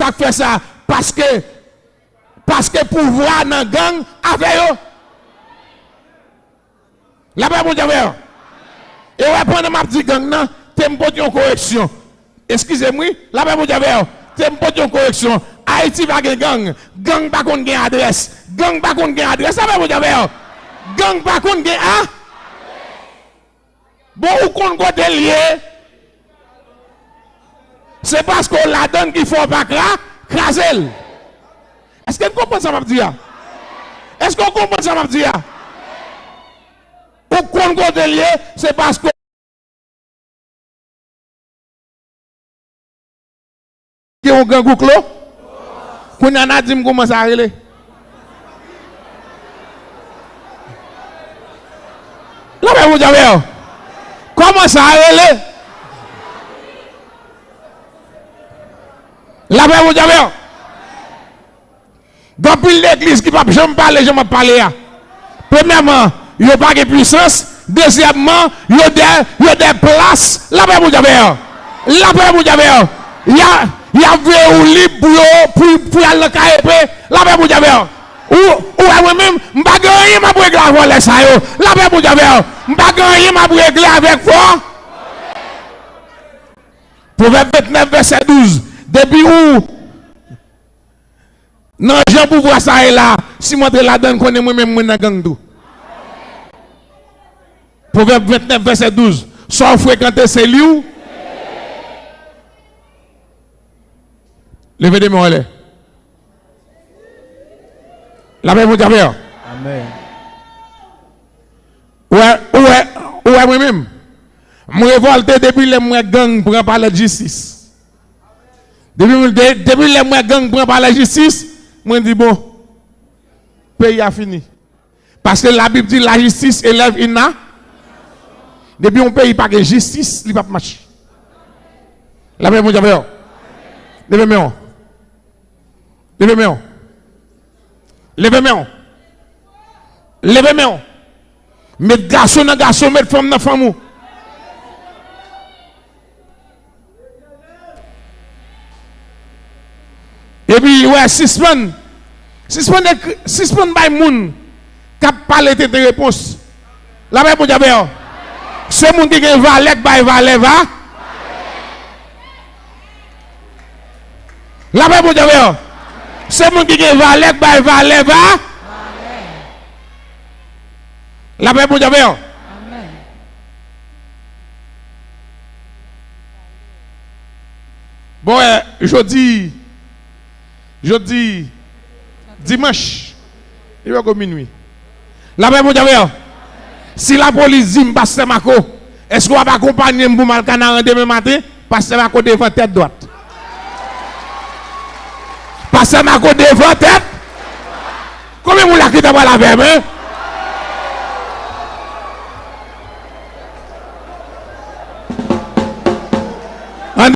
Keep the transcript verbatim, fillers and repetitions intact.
Sa k fè sa? Paske, paske pouvwa nan gang avè yo. Lapè Bondye avè yo. E wè, pandan m ap di gang nan, te m pote yon koreksyon. Eskize m wi, lapè Bondye avè yo. Te m pote yon koreksyon. Ayiti pa gen gang. Gang pa konn gen adrès. Gang pa konn gen adrès. Lapè Bondye avè yo. Gang pa konn gen a. Bon, ou konn kote l ye. Se paske w ladann ki fè w pa kra, kraze l. Èske n konprann sa m ap di a? Èske w konprann sa m ap di a? Ou konn kote l ye, se paske gen yon gang ou klo. Kounye a n a di m kòman sa rele. Lapè Bondye avè yo. Kòman sa rele? Lapè Bondye avè yo. Gen anpil legliz ki p ap janm pale jan m ap pale a. Premyèman, yo pa gen pwisans. Dezyèmman, yo de, yo de plas. Lapè Bondye avè yo. Lapè Bondye avè yo. Y a, y ap voye ou lib pou yo, pou, pou y al nan K E P. Lapè Bondye avè yo. Ou, ou wè mwen menm, m pa gen anyen m ap regle a vòlè sa yo. Lapè Bondye avè yo. M pa gen anyen m ap regle avèk vò. Pwovèb vennèf, vèsè douz. Depi ou nan jan pouvwa sa ye la, si m antre ladann, konnen mwen menm mwen nan gang tou. Pwovèb vennèf, vèsè douz. Sa w frekante, se li w. Leve de men w anlè. Lapè Bondye avè w. Amèn. Ou wè, ou wè, ou wè mwen menm. M revòlte depi lè m wè gang pran palè jistis. Depi, de, depi lè m wè gang pran palè jistis, mwen di bon, peyi a fini. Paske Labib di lajistis elèv ina. Depi yon peyi pa gen jistis, li p ap mache. Lapè Bondye avè w. Leve men w. Leve men w. Leve men w. Leve men w. Met gason nan gason, met fanm nan fanm ou. Epi, wè, sispann. Sispann ekri, sispann bay moun k ap pale tenten repons. Lapè Bondye avè w. Se moun ki gen valè k bay valè va. Lapè Bondye avè w. Se moun ki gen valè k bay valè va. Lapè Bondye avè w. Bon, eh, jodi, jodi, dimanch, li poko minwi. Lapè Bondye avè w. Si lapolis di m, Pastè Marco, èske w ap akonpanye m pou m al Kanaran demen maten? Pastè Marco devan tèt dwat. Pastè Marco devan tèt. Konbyen moun la ki ta pral avè m, en?